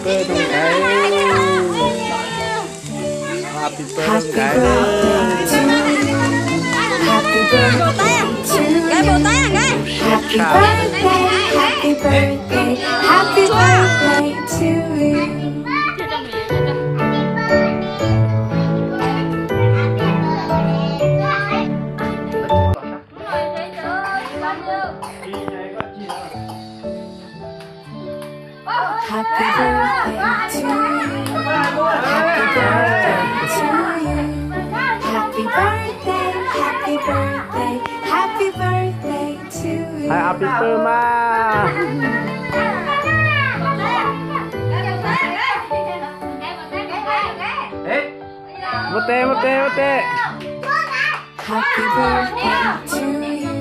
Happy birthday to you. Happy birthday to you. Happy birthday to you. Happy birthday, happy birthday, happy birthday to you. Happy birthday to you. Happy birthday to you. Happy birthday, happy birthday, happy birthday to you. Hais happy birthday mas. Muab tes, muab tes, muab tes. Happy birthday to you.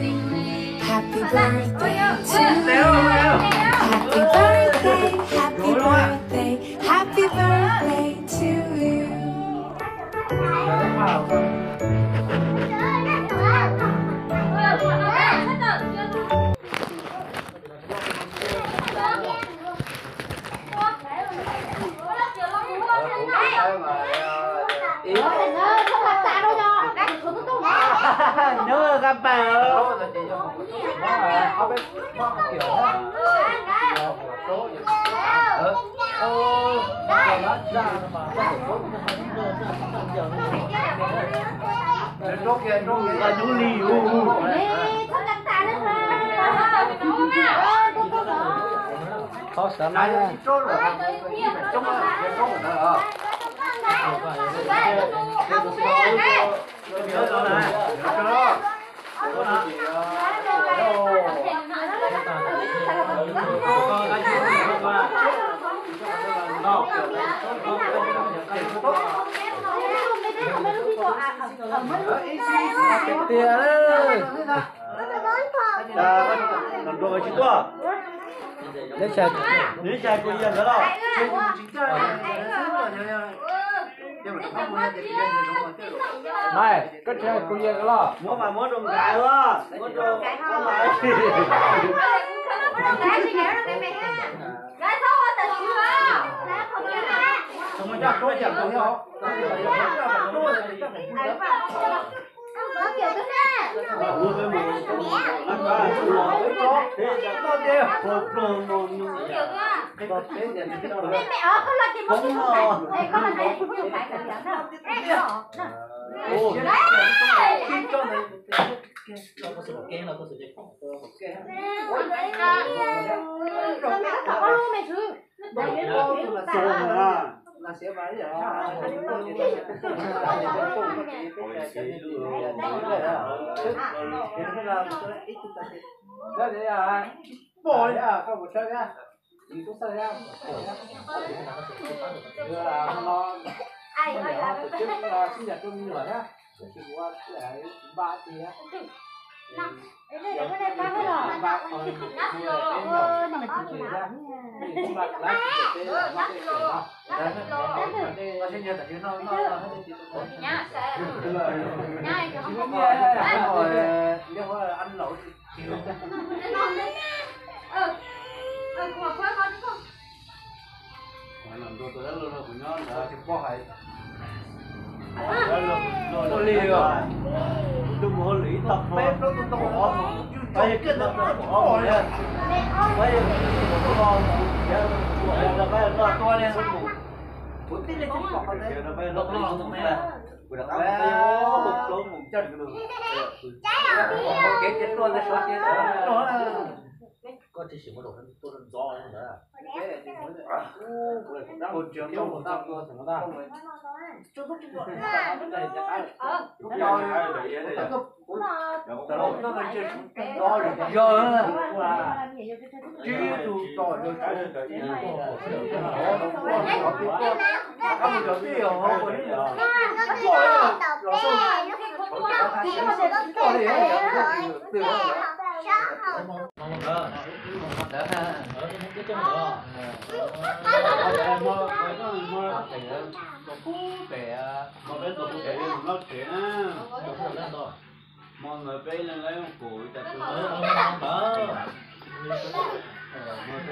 Happy birthday to you. Happy birthday, happy birthday, happy birthday to you. Qhov xav mas. Tiag, neb tsis hais kuv yawg ntawd los? Mas koj tsis hais kuv yawg los? Muab mas muab rau nkawd los, muab rau.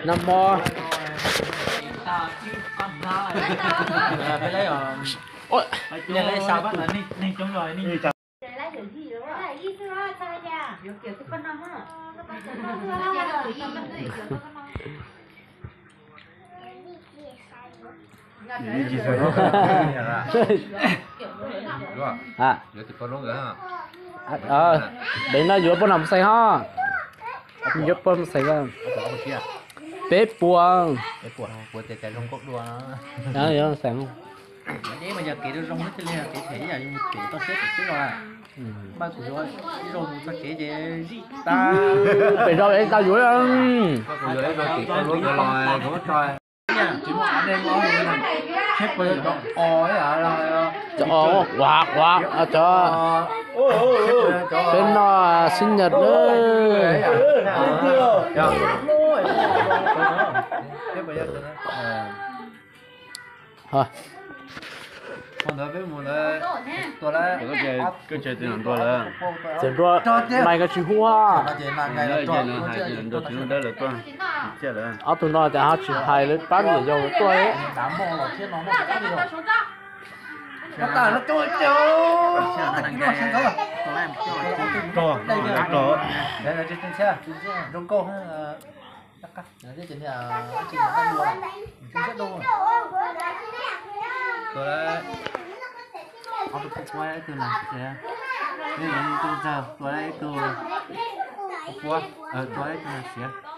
Nag hmo Peb no yuav poj no mus xeem ho. Yuav poj mus xeem peb puas. Xeem. Pem rau es tau yuav. Cov o quav quav cov peb no xib nyas na. Txiav nrua, mais koj tsis hu. Ob tug no cas ho tsis hais lawv pab niam yau lawv tuaj. Tus ntxawg tua ib tug, tua ib tug siav.